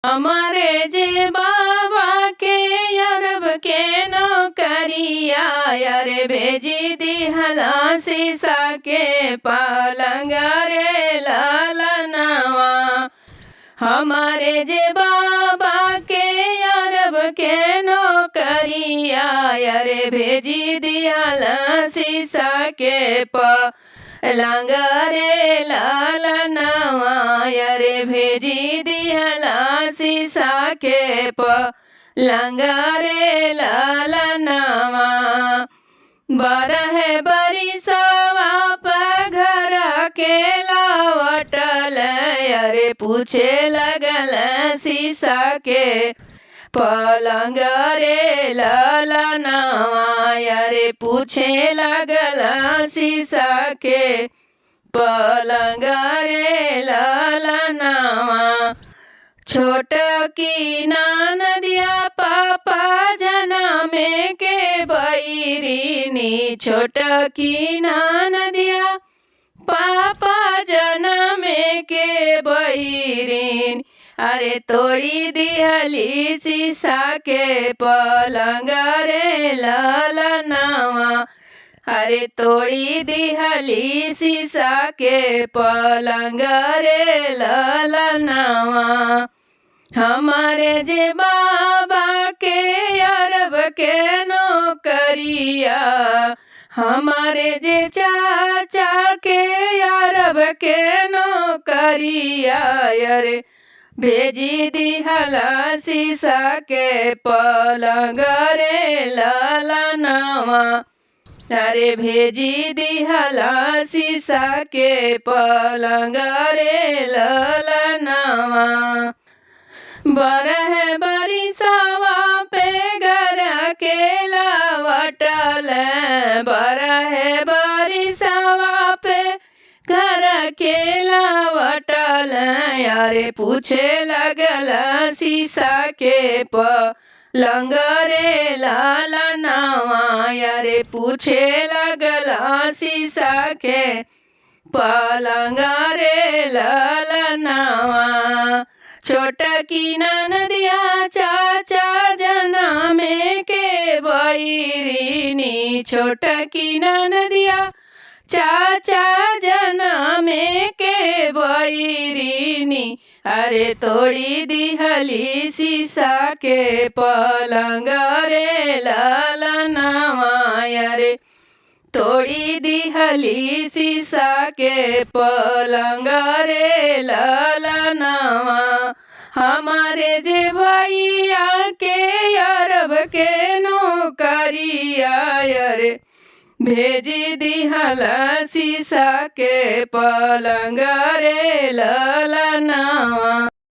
हमारे जे बाबा के अरब के नौकरिया, अरे भेजी दिहला शीशा के पलंग रे ललनवा। हमारे जे बाबा के अरब के नौकरिया, अरे भेजी दिहला शीशा के पलंग रे ललनवा। अरे भेजी दिहला शीशा के पलंग रे ललनवा। बारह बरिसवा पे घर के लावटल, अरे पूछे लगल शीशा के पलंग रे ललनवा। अरे पूछे लगल शीशा के पलंग रे ललनवा। छोट की ननदिया पापा जनमे के बैरिनी, छोट की ननदिया पापा जनमे के बैरिनी। अरे तोड़ी दिहली शीशा के पलंग रे ललनवा। अरे तोड़ी दिहली शीशा के पलंग रे ललनवा। हमारे जे बाबा के अरब के नौकरिया, हमारे जे चाचा के अरब के नौकरिया, अरे भेजी दिहला शीशा के पलंग रे ललनवा। अरे भेजी दिहला शीशा के पलंग रे ललनवा। बारह बरिसवा पे घर के लावटल, बारह बरिसवा पे घर के लावटल। अरे पूछे लगल शीशा के पलंग रे ललनवा। अरे पूछे लगल शीशा के पलंग रे ललनवा। छोट की ननदिया चाचा जनमे के बैरिनी, छोट की ननदिया चाचा जनमे के बैरिनी। अरे तोड़ी दिहली शीशा के पलंग रे ललनवा। अरे तोड़ी दिहली शीशा के पलंग रे ललनवा। हमारे जे भैया के अरब के नौकरिया, अरे भेजी दिहला शीशा के पलंग रे ललनवा।